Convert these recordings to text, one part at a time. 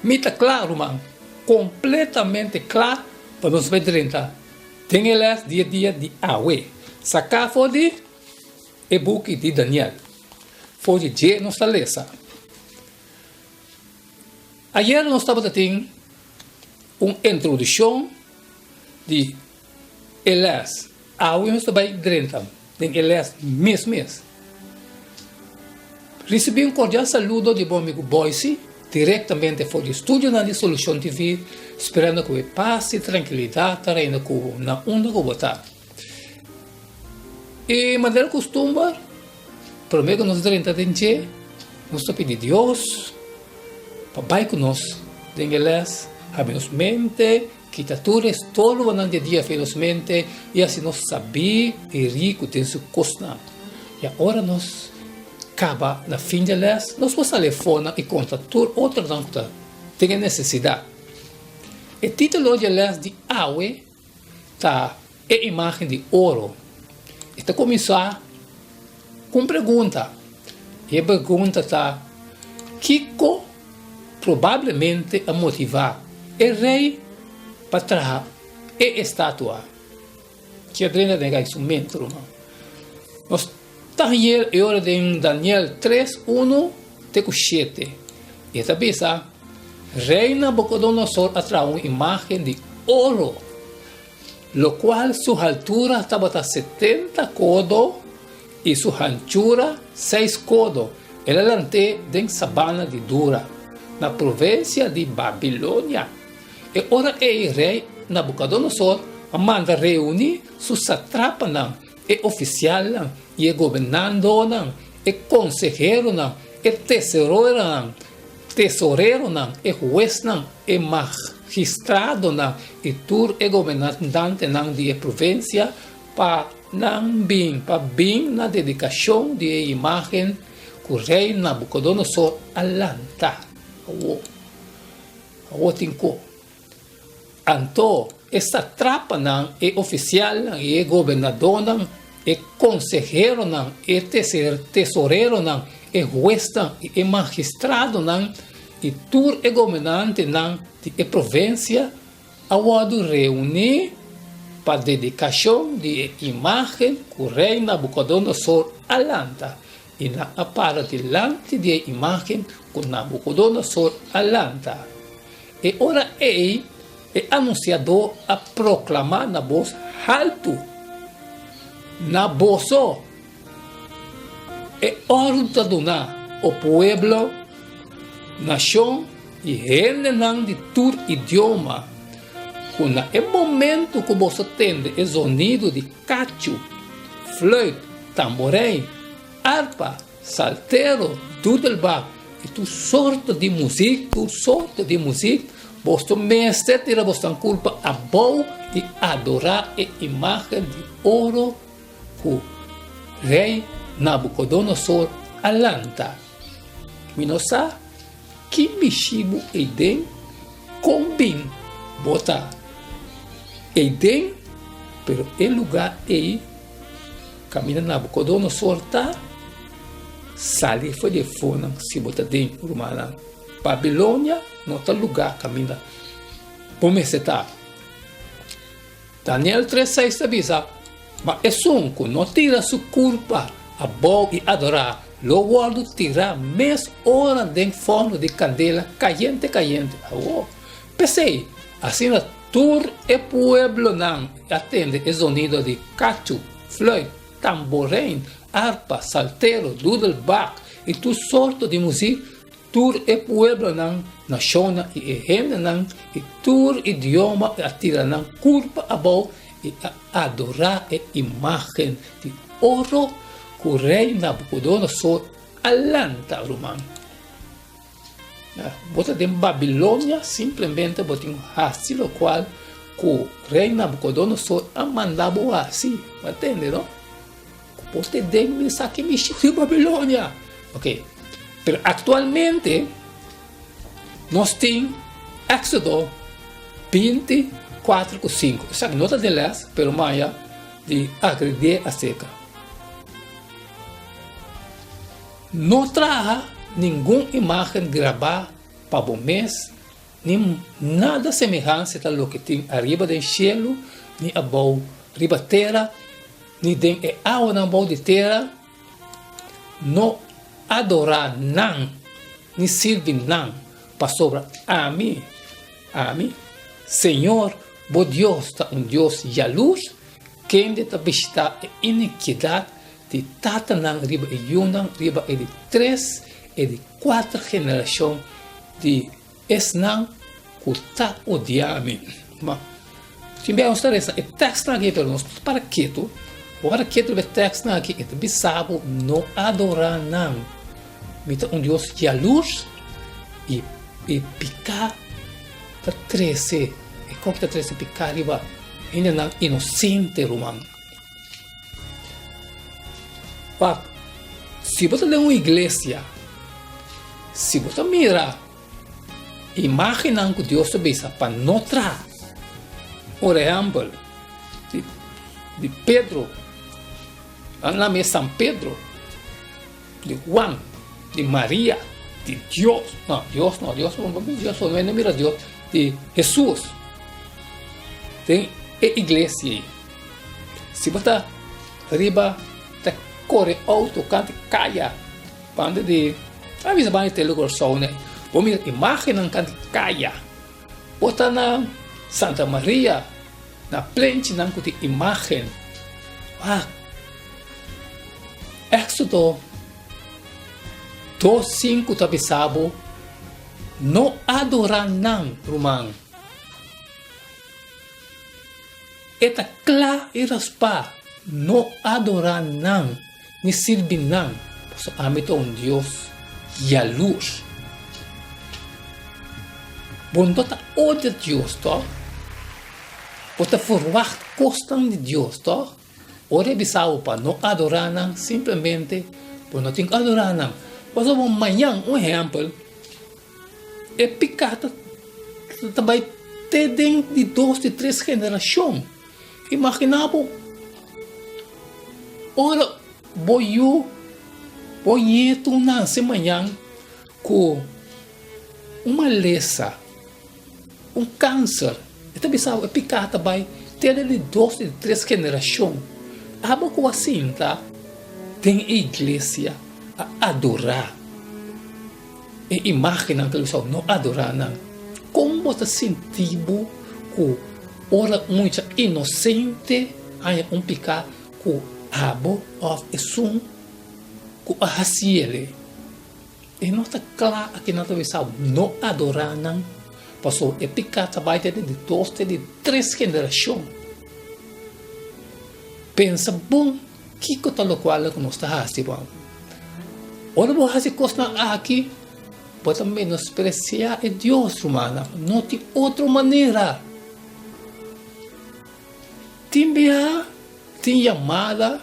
Mi ta kla, ruman, kompletamente kla pa nos bai drenta den e lès di e dia di awe, saká for di e buki di Daniel. For di dje nos ta lesa. Ayer nos tabata tin un introdukshon di e lès. Awe nos ta bai drenta den e lès mes mes. Risibí un kordial saludo di bo amigu Boysie direktamente for di studionan di Solucion TV, sperando ku e pas i trankilidat ta reina ku bo na unda ku bo ta. I manera kustumber, promé ku nos drenta den dje, nos ta pidi Dios pa bai ku nos den e lès, habri nos mente, Kita tur e stolbonan di e dia fe nos mente i hasi nos sabí i riku den su kosnan. I ora nos kaba na fin di e lès, nos por sali afonan i konta tur otronan ku ta den e nesesidat. E título di e lès di awe ta E imágen di oro. E ta kuminsá ku un pregunta, i e pregunta ta, Kiko probablemente a motivá e rei pa traha e estatua? Ki a drenta den e su mente, ruman? Nos ta hañ'é e ora den Daniel tres, unu te ku shete. E ta bisa, Rei Nabukodonosor a traha un imágen di oro. Lokual su haltura tabata setenta kodo i su hanchura seis kodo, el a lant'é den sabana di Dura, na provinsia di Babilonia. E ora ei rei Nabukodonosor a manda reuní su satrapanan, e ofisialnan i e gobernadónan, e konseheronan, e teseronan, tesoreronan, e huesnan, e magistradonan i tur e gobernantenan di e provinsia pa nan bin pa bin na dedikashon di e imágen ku rei Nabukodonosor a lanta. Awor, awor tin ku. Anto e satrapanan, e ofisialnan i e gobernadónan, e konseheronan, e tesoreronan, e huesnan i e magistradonan i tur e gobernantenan di e provinsia a wòrdu reuní pa dedikashon di e imágen ku rei Nabukodonosor a lanta, i nan a para dilanti di e imágen ku Nabukodonosor a lanta. E ora ei e anunsiadó a proklamá na bos haltu, Na boso e òrdu ta duná, o pueblo, nashon i hendenan di tur idioma, ku na e momentu ku boso tende e zonidu di kachu, fluit, tamborei, arpa, Saltero, doedelbak i tur sorto di muzik, tur sorto di muzik, boso mester tira bosonan kulpa abou i adorá e imágen di oro ku Rei Nabukodonosor a lanta. Mi no sa ki mishi bo eiden, kon bin bo ta eiden, pero e lugá ei Kaminda Nabukodonosor ta sali for di e fonan si bo ta den, rumannan. Babilonia no ta lugá kaminda bo mester ta. Daniel tres seis ta bisa, Ma esun ku no tira su kurpa abou i adorá lo wòrdu tirá mes ora den fòrnu di kandela kayente kayente. Awor, p'esei, asina Tur e pueblonan a tende e zonido di kachu, fluit, tamborein, arpa, saltero, doedelbak i tur sorto di muzik. Tur e pueblonan, nashonnan i e hendenan di tur idioma a tira nan kurpa abou i a adorá e imágen di oro ku rei Nabukodonosor a lanta, ruman. Bo ta den Babilonia, simplemente bo tin hasi lokual ku Rei Nabukodonosor a manda bo hasi. Bo a tende, no? Ku bo ta den mi saki mishi di Babilonia. Ok, pero aktualmente nos tin Éksodo 24 ku 5. Esaki no ta den lès, pero maya di agreg'é aserka. No traha ningun imágen grabá pa bo mes. Ni nada semehansia ta loke tin ariba den shelu, ni abou riba tera, ni den e awanan bou di tera. No adorá nan ni sirbi nan, pasobra ami, ami, Señor bo Dios, ta un Dios yalurs, kende ta bishitá e inikidat di tatanan riba e yunan, riba e di tres e di kuater generashon di esnan ku ta odia mi. Ma, tin bia nos ta resa e tèkstnan aki, pero nos no ta para ketu. Bo para ketu riba e tèkstnan aki, e ta bisa bo, No adorá nan. Mi ta un Dios yalurs i e piká ta trese, e kòk ta trese piká riba hendenan inosente, ruman. Wak, si bo ta den un iglesia, si bo ta mira imágennan ku Dios ta bisa pa no traha, por ehèmpel, di, di Pedro, nan lama e San Pedro, di Juan, di Maria, di Dios, no, Dios no, Dios no, Dios no, no mira Dios, di Hesus, den e iglesia ei. Si bo ta riba ta kore outo kant kaya banda di a bisa banda di Tele Kòrsou ne bo mira imágennan kant kaya. Bo ta na Santa Maria na plenchinan ku tin imágen. Wak! Éksodo 2:5 ta bisa bo no adorá nan, ruman. E ta kla i raspá, No adorá nan ni sirbi nan, pasobra ami ta un Dios yalurs. Bo no ta odia Dios, tòg? Bo ta ferwagt kosnan di Dios, tòg? Ora e bisa bo pa no adorá nan, simplemente bo no tin ku adorá nan. Pasobra mañan, un ehèmpel, E piká ta ta bai te den di dos di tres generashon. Imaginá bo ora bo yu, bo ñetu nase mañan ku un malesa, un kanser, e ta bisa bo e piká ta bai te den di dos di tres generashon. Abo ku a sinta den e iglesia a adorá. E imágennan ta bisa no adorá nan. Kon bo ta sinti bo ku ora un mucha inosente haña un piká ku abo òf esun ku a hasi el? E no ta kla aki nan ta bisa no adorá nan, pasobra e piká ta bai te di dos te di tres generashon. Pensa bon kiko ta lokual ku nos ta hasi bo. Ora bo hasi kosnan aki, bo ta menospresiá e Dios, rumannan. No tin otro manera. Tin biaha tin yamada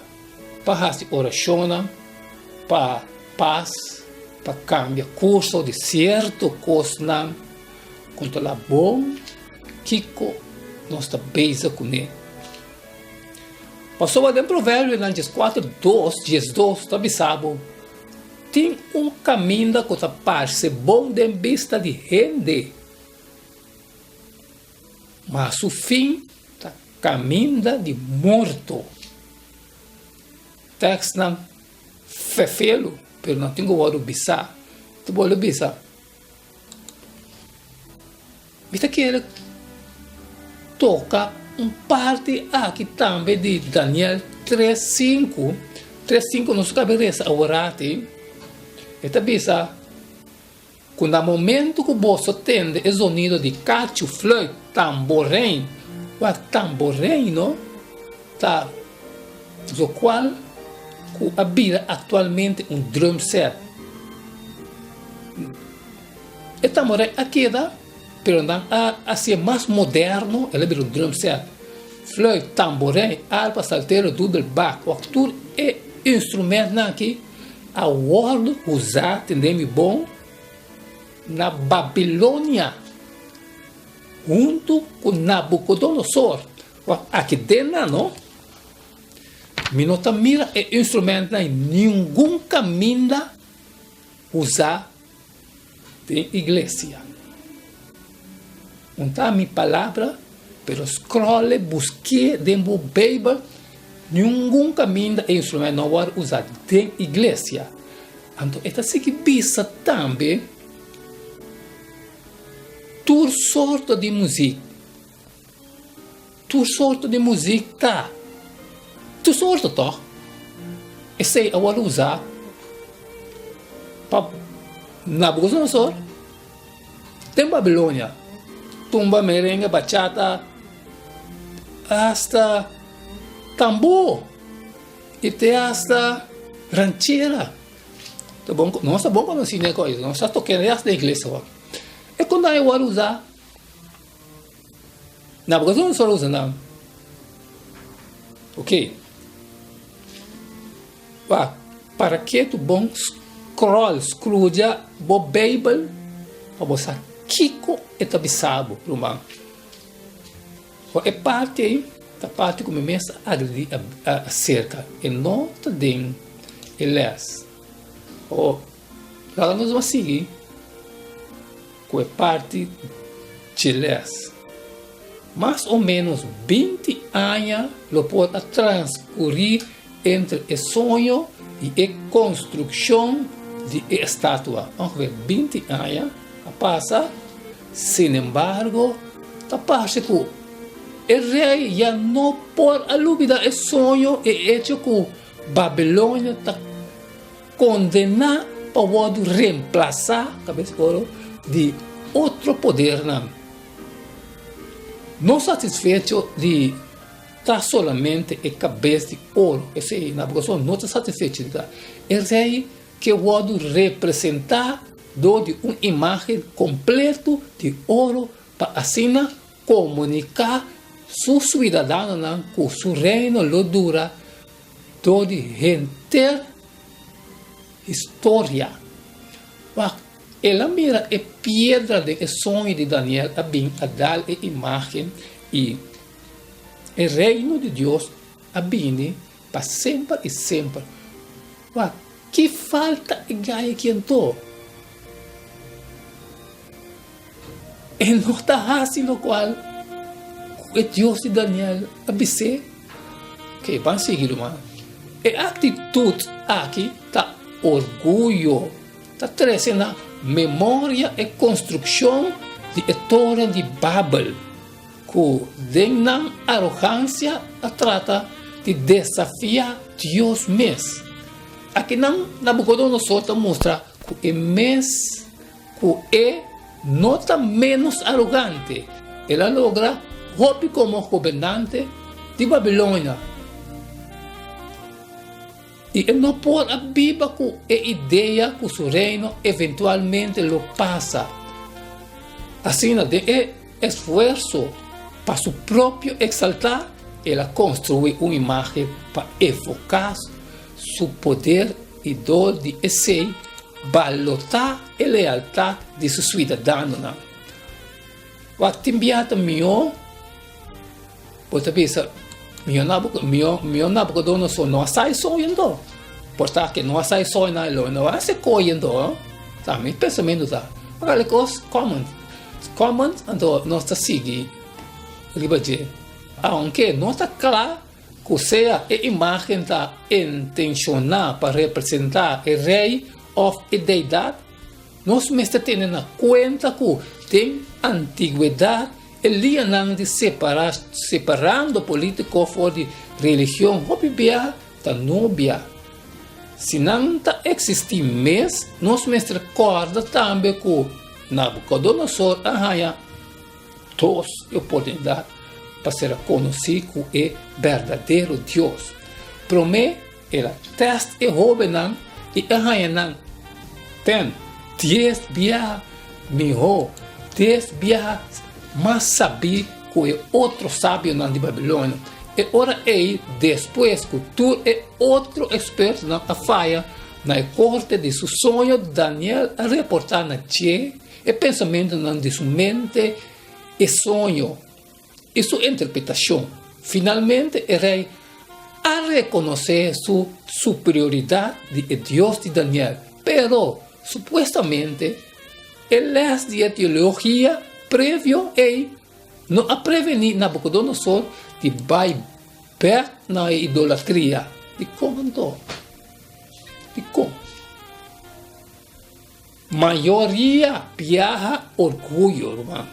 pa hasi orashonnan pa pas, pa kambia kurso di sierto kosnan. Kontrolá bon kiko nos ta bezig kuné. Pasobra den Proverbionan dieskuater dos, diesdos ta bisa bo, Tin un kaminda ku ta parse bon den bista di hende, ma su fin ta kaminda di morto. Tèkstnan fefelu, pero nan tin ku wòrdu bisá. Ta bolbe bisa. Mi ta kere toka un parti aki tambe di Daniel 3:5. 3:5 nos kabe resa aworati. E ta bisa ku na momento ku boso tende e zonido di kachu, fluit, tamborein, wak tamborein no ta lokual ku a bira aktualmente un drum set. E tamborei a keda, pero nan a hasié mas moderno, el a bira un drum set. Fluit, tamborei, arpa, saltero, doedelbak, wak tur e instrumentnan aki a wòrdu usá, tende mi bon, na Babilonia huntu ku Nabukodonosor. Wak aki den nan no, mi no ta mira e instrumentnan ningun kaminda usá den iglesia. Un ta mi palabra, pero scrolle busk'é den bo Beibel, ningun kaminda e instrument no wòrdu usá den iglesia. Anto e ta sigui bisa tambe tur sorto di muzik, tur sorto di muzik ta, tur sorto tòg, esei a wòrdu usá pa Nabucodonosor. Den Babilonia, tumba, merengue, bachata, hasta tambú i te hasta ranchera. Ta bon, nos ta bon konosí den e kos, nos ta toke hasta den iglesia awor. E kon nan e wòrdu usá? Nabucodonosor usa nan. Ok. Wak, para ke tu bon scroll, scruja bo Bijbel pa bo sa kiko e ta bisa bo, ruman. Bo e parti ei ta parti ku mi mes a agredi aserka, e no ta den e les. O, laga nos ban sigui ku e parti dje les. Mas o ménos 20 aña lo por a transkurí entre e soño i e konstrukshon di e estatua. Ongeveer 20 aña a pasa, sinembargo, ta parse ku e rei ya no por a lubidá e soño i e echo ku Babilonia ta kondená pa wòrdu remplasá, kabes oro, di otro podernan. No satisfecho di ta solamente e kabes di oro, esei Nabucodonosor no ta satisfecho di ta e rei ke wòrdu representá dor di un imágen kompleto di oro pa asina komuniká su suidadanonan ku su reino lo dura dor di henter historia. Wak, el a mira e piedra den e soño di Daniel a bin a dal e imágen i e Reino di Dios a bini pa semper i semper. Wak, ki falta e gai aki anto? E no ta hasi lokual ku e Dios di Daniel a bis'é. Oke, ban sigui ruman. E aktitut aki ta orguyo, ta trese na memoria e konstrukshon di e toren di Babel, ku den nan arogansia a trata di desafiá Dios mes. Akinan Nabukodonosor ta mustra ku e mes Ku e no ta ménos arogante. El a logra hopi komo gobernante di Babilonia, i e no por a biba ku e idea ku su reino eventualmente lo pasa. Asina, den e esfuerso pa su propio eksaltá, el a konstruí un imágen pa evoká su poder i dor di esei Balotá e lealtat di su suidadanonan. Wak tin bia ta mihó bo ta bisa mihó mihó Nabucodonosor no a sai soño anto. Por ta ke no a sai soño nan lo no a hasi koy anto. Ta mi pensamentu ta. Ora kos common common anto nos ta sigui riba dje. Aunke no ta kla Ku sea e imágen ta intenshoná pa representá e rei òf e deidat, nos mester tene na kuenta ku den antigwedat e lianan di separá separando polítiko for di religion hopi bia ta nubia. Si nan ta eksistí mes, nos mester kòrda tambe ku Nabukodonosor a haña Dos e oportunidat pa sera konosí ku e berdadero Dios. Promé, el a tèst e hóbennan i a haña nan ten dies biaha mihó, dies biaha mas sabí ku e otro sabionan di Babilonia. E ora ei, despues ku tur e otro ekspertonan a faya na e korte di su soño, Daniel a reportá na dje E pensamentunan di su mente, e soño i su interpretashon. Finalmente e rei a rekonosé su superioridat di e Dios di Daniel, pero supuestamente e lès di e teologia previo ei no a prevení Nabucodonosor di bai bèk na e idolatria. Dikon anto? Dikon? Mayoria biaha orguyo, ruman.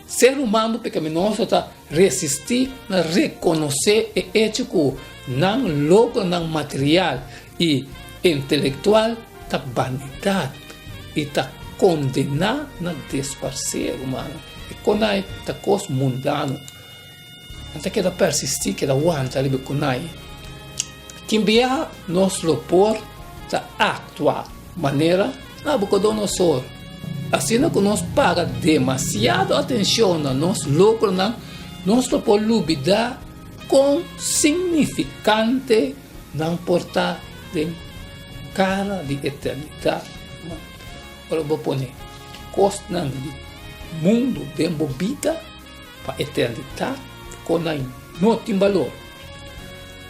Ser humano pecaminoso ta resistí na rekonosé e echo ku nan logronan material i intelectual ta banidat i ta kondená na desparsé, rumannan. E konai ta kos mundano. Nan ta keda persistí, keda wanta riba e konai. Tin biaha nos lo por ta aktua manera Nabucodonosor, asina ku nos paga demasiado atenshon na nos logronan, nos lo por lubidá kon signifikante nan por ta den kara di eternidat. Ora bo pone kosnan di mundu den bo bida pa eternidat, kon nan no tin balor.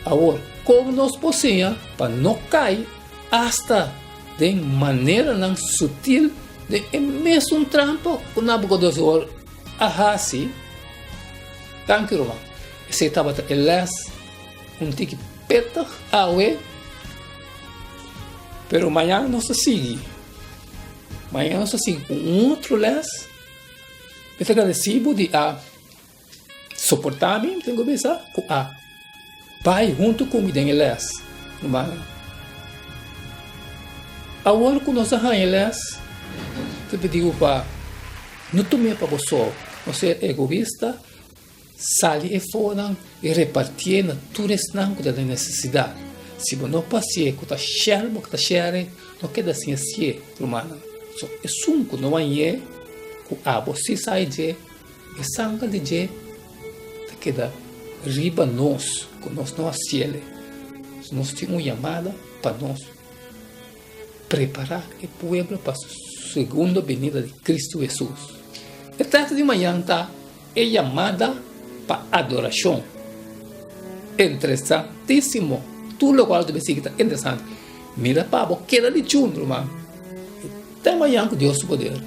Awor, kon nos por siña pa no kai asta den maneranan sutil den e mesun trampa ku Nabukodosor a hasi? Danki, ruman. Esei tabata e lès un tiki pittig awe, pero mañana nos ta sigui. Mañana nos ta sigui ku un otro lès. Mi ta gradesí bo di a soportá mi, mi tin ku bisa ku a bai huntu ku mi den e lès. Rumannan, awor ku nos a haña e lès, ta pidi bo pa no tum'é pa bo so, no ser egoista. Sali e fonan i repartié na tur esnan ku ta den nesesidat. Si bo no pasié ku ta shèr bo ta shèr e, no keda sin hasié, rumannan. So esun ku no hañ'é ku abo si sa e dje, e sanger di dje ta keda riba nos ku nos no hasiel e. Nos tin un yamada pa nos prepará e pueblo pa su segundo benida di Kristu Hesus. E teksto di mañan ta. E yamada pa adorashon. Interesantísimo. Tur lokual ta sigui ta interesante. Mira pa bo keda di chun, ruman. Te mañan ku Dios su poder.